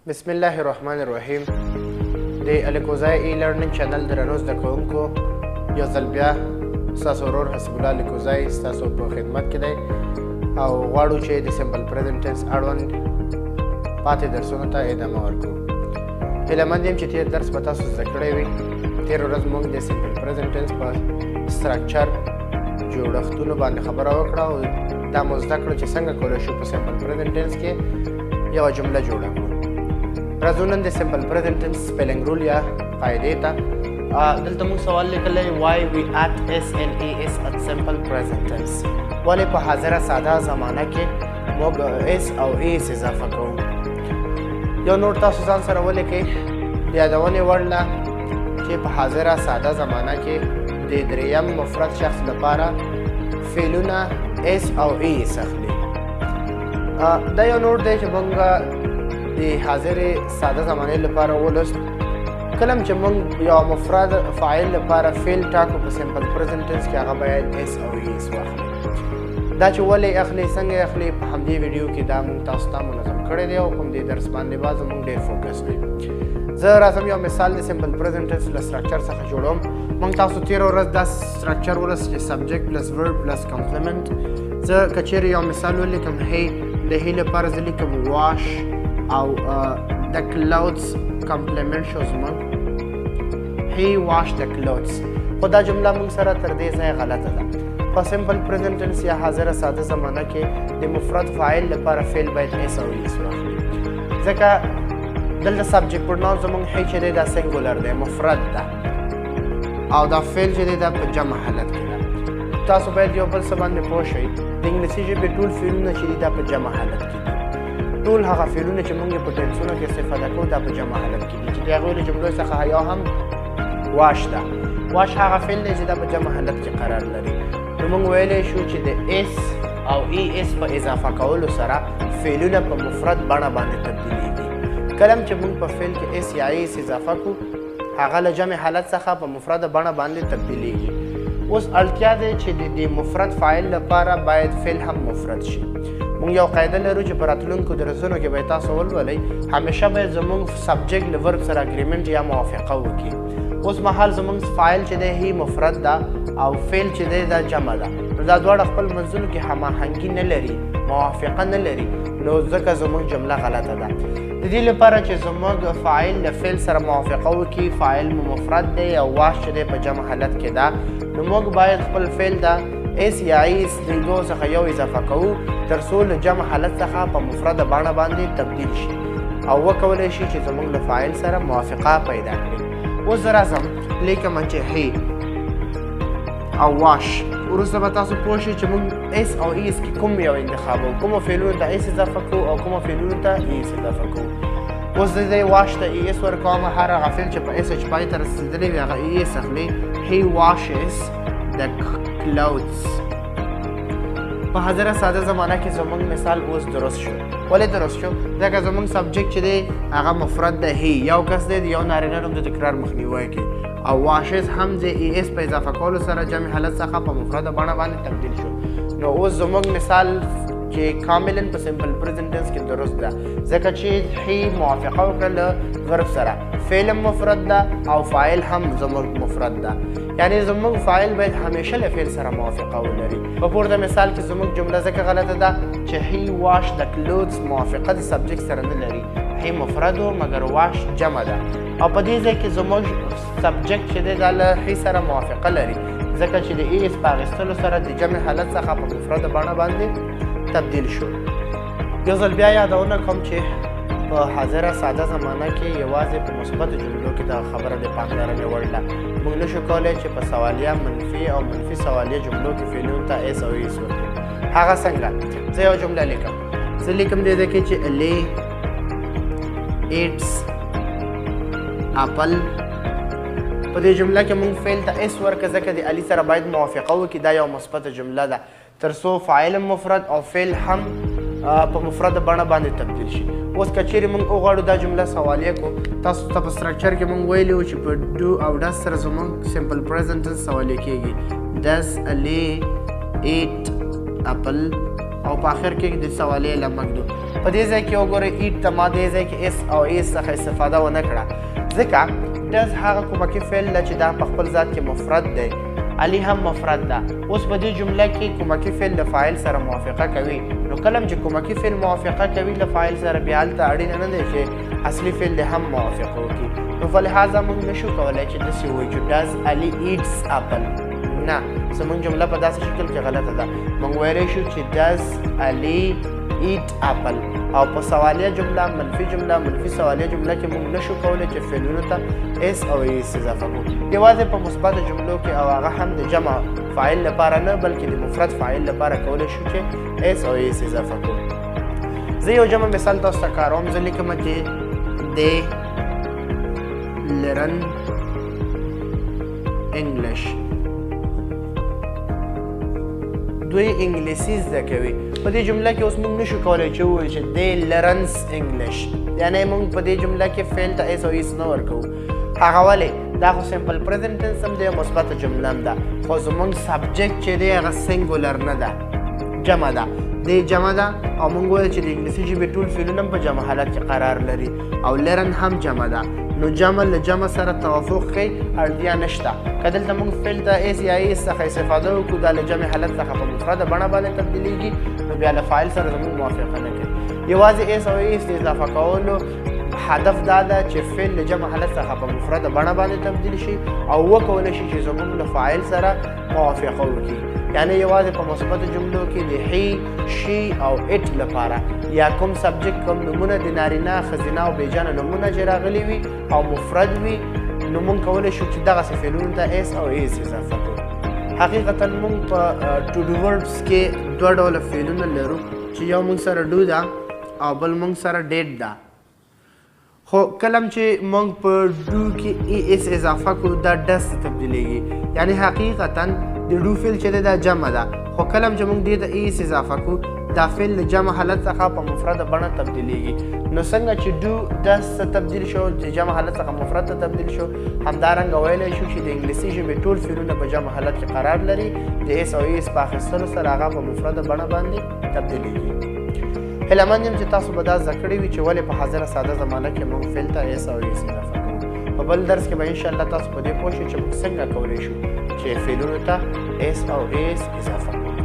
بسم الله الرحمن الرحیم. د الکوزای e-learning channel درنو زده کوونکو، یو ځل بیا ستاسو ورور حسیب الله الکوزای ستاسو په خدمت کې دی او غواړو چې د simple present tense اړوند پاتې درسونو ته ادامه ورکړو. هیله مند یم چې تېر درس به تاسو زده کړی وي. تېره ورځ موږ د simple present tense په structure جوړښتونو باندې خبره وکړه او دا مو زده کړو چې څنګه کولی شو په simple present tense کې یوه جمله جوړه کړو. راځو نن د simple present tense spelling rule یا قاعدې ته. دلته موږ سوال لیکلی why we add s and es at simple present tense، ولې په حاضره ساده زمانه کې موږ s او es اضافه کوو. یو note تاسو ځان سره ولیکئ. د یادونې وړ ده چې په حاضره ساده زمانه کې د دریم مفرد شخص لپاره فعلونه s او es اخلي. دا یو note دی چې موږ د حاضرې ساده زمانې لپاره ولوست. کله چې موږ یو مفرد فاعل لپاره فعل ټاکو په simple present tense کې، هغه باید s او es واخلي. دا چې ولې اخلي، څنګه یې اخلي، په همدې ویډیو کې دا موږ تاسو ته منظم کړی دی او په همدې درس باندې به زموږ ډېر focus وي. زه راځم یو مثال د simple present tense له structure څخه جوړوم. موږ تاسو تېره ورځ دا structure ولوست چې subject plus verb plus complement. زه که چېرې یو مثال ولیکم he، د he لپاره زه لیکم wash او the clothes complement شو زموږ he wash the clothes. خو دا جمله موږ سره تر دې ځایه غلطه ده. په simple present tense یا حاضره ساده زمانه کې د مفرد فاعل لپاره فعل باید s او es واخلي، ځکه دلته subject pronoun زموږ he چې دی دا singular دی، مفرد ده، او دا فعل چې دی دا په جمع حالت کې ده. تاسو باید یو بل څه باندې پوه شئ، د انګلیسي ژبې ټول فعلونه چې دي دا په جمع حالت کې دي. ټول هغه فعلونه چې موږ یې په tense ونو کې استفاده کوو دا په جمع حالت کې دي، چې د هغوی له جملو څخه یو هم wash ده. wash هغه فعل دی چې دا په جمع حالت کې قرار لري. نو موږ ویلی شو چې د s او es په اضافه کولو سره فعلونه په مفرد بڼه باندې تبدیلیږي. کله چې موږ په فعل کې s یا es اضافه کړو، هغه له جمع حالت څخه په مفرد بڼه باندې تبدیلیږي. اوس اړتیا دی چې د دې مفرد فاعل لپاره باید فعل هم مفرد شي. موږ یو قاعده لرو چې په راتلونکو درسونو کې به تاسو ولولئ، همیشه باید زموږ subject له verb سره agreement یا موافقه وکړي. اوس مهال زموږ فاعل چې دی he مفرد ده او فعل چې دی دا جمع ده، نو دا دواړه خپل منځونو کې هماهنګي نه لري، موافقه نه لري، نو ځکه زموږ جمله غلطه ده. د دې لپاره چې زموږ فاعل له فعل سره موافقه وکړي، فاعل مو مفرد دی او wash چې دی په جمع حالت کې ده، نو موږ باید خپل فعل ته s یا es د دوو څخه یو اضافه کوو تر څو له جمع حالت څخه په مفرده بڼه باندې تبدیل شي او وکولی شي چې زموږ له فاعل سره موافقه پیدا کړي. اوس زه راځم لیکم چې he او wash. وروسته به تاسو پوه شئ چې موږ s او es کې کوم یو انتخابوو، کومو فعلونو ته s اضافه کوو او کومو فعلونو ته es اضافه کوو. اوس زه دی wash ته es ورکوم. هر هغه فعل چې په s h پای ته رسېدلی وي هغه es اخلي. He washes the clothes. په حاضره ساده زمانه کې زموږ مثال اوس درست شو. ولې درست شو؟ ځکه زموږ subject چې دی هغه مفرد دی، he یو کس دی، د یو نارینه نوم د تکرار مخنیوی کوي، او washes هم د es په اضافه کولو سره جمع حالت څخه په مفرده بڼه باندې تبدیل شو. نو اوس زموږ مثال چې کاملا په simple present tense کې درست ده، ځکه چې he موافقه وکړه له verb سره، فعل هم مفرد ده او فاعل هم زموږ مفرد ده، یعنی زموږ فاعل باید همیشه له فعل سره موافقه ولري. په پورته مثال کې زموږ جمله ځکه غلطه ده چې he wash the clothes موافقه د subject سره نه لري. he مفرد و مګر wash جمع ده، او په دې ځای کې زموږ subject چې دی دا له he سره موافقه لري، ځکه چې د es په اخیستلو سره د جمع حالت څخه په مفرده بڼه باندې تبدیل شو. یو ځل بیا یادونه کوم چې په حاضره ساده زمانه کې یوازې په مثبتو جملو کې دا خبره د پاملرنې وړ ده. موږ نشو کولی چې په سوالیه، منفي او منفي سوالیه جملو کې فعلونو ته s او es ورکړو. هغه څنګه؟ زه یو جمله لیکم. زه لیکم دې ځای کې چې علي eats apple. په دې جمله کې موږ فعل ته s ورکړه، ځکه د علي سره باید موافقه وکړي. دا یو مثبته جمله ده تر څو فاعل هم مفرد او فعل هم په مفرده بڼه باندې تبدیل شي. اوس که چېرې موږ وغواړو دا جمله سوالیه کړو، تاسو ته په structure کې موږ ویلي وو چې په do او does سره زموږ simple present tense سوالیه کېږي. Does Ali eat apple؟ او په آخر کې د سوالیه علامه ږدو. په دې ځای کې وګورئ eat ته ما دې ځای کې s او es څخه استفاده ونه کړه، ځکه does هغه کومکي فعل ده چې دا په خپل ذات کې مفرد دی، علي هم مفرد ده. اوس په دې جمله کې کومکي فعل له فاعل سره موافقه کوي، نو کله چې کومکي فعل موافقه کوي له فاعل سره بیا هلته اړینه نه دی چې اصلي فعل دې هم موافقه وکړي. نو فلهذا موږ نشو کولی چې داسې ووایو چې does Ali eats apple، نه، زموږ جمله په داسې شکل کې غلطه ده. موږ ویلی شو چې does Ali eat apple، او په سوالیه جمله، منفي جمله، منفي سوالیه جمله کې موږ نشو کولی چې فعلونو ته s او es اضافه کړو. یوازې په مثبتو جملو کې، او هغه هم د جمع فاعل لپاره نه بلکې د مفرد فاعل لپاره کولی شو چې s او es اضافه کړو. زه یو جمع مثال تاسو ته کاروم. زه لیکم چې they learn English، دوی انګلیسي زده کوي. په دې جمله کې اوس موږ نشو کولی چې ووایو چې they learns English، یعنې موږ په دې جمله کې فعل ته s او es نه ورکوو. هغه ولې؟ دا خو simple present tense هم دی، مثبته جمله هم ده، خو زموږ subject چې دی هغه singular نه ده، جمع ده. they جمع ده، او موږ وایو چې د انګلیسي ژبې ټول فعلونه هم په جمع حالت کې قرار لري، او learn هم جمع ده، نو جمع له جمع سره توافق کوي، اړتیا نشته. که دلته موږ فعل ته s یا es څخه استفاده وکړو، دا له جمع حالت څخه په مفرده بڼه باندې تبدیلیږي، نو بیا له فاعل سره زموږ موافقه نه کوي. یوازې s او es د اضافه کولو هدف دا ده چې فعل له جمع حالت څخه په مفرده بڼه باندې تبدیل شي او وکولی شي چې زموږ له فاعل سره موافقه وکړي. یعنې یوازې په مثبتو جملو کې د he، she او it لپاره، یا کوم subject، کوم نومونه د نارینه، ښځینه او بېجانه نومونه چې راغلي وي او مفرد وي، نو موږ کولی شو چې دغسې فعلونو ته s او es اضافه کړو. حقیقتا موږ په to do verbs کې دوه ډوله فعلونه لرو، چې یو موږ سره do ده او بل موږ سره did ده. خو کله چې موږ په do کې es اضافه کړو، دا does ته تبدیلیږي. یعنې حقیقتا د do فعل چې دی دا جمع ده، خو کله چې موږ دې ته es اضافه کړو، دا فعل له جمع حالت څخه په مفرده بڼه تبدیلیږي. نو څنګه چې do does ته تبدیل شو، د جمع حالت څخه مفرد ته تبدیل شو، همدارنګه ویلی شو چې د انګلیسي ژبې ټول فعلونه په جمع حالت کې قرار لري، د s او es په اخیستلو سره هغه په مفرده بڼه باندې تبدیلیږي. هیله مند یم چې تاسو به دا زده کړې وي چې ولې په حاضره ساده زمانه کې موږ فعل ته s او es اضافه کوو. په بل درس کې به انشاءالله تاسو په دې پوه شئ چې موږ څنګه کولی شو چې فعلونو ته s او es اضافه کړو.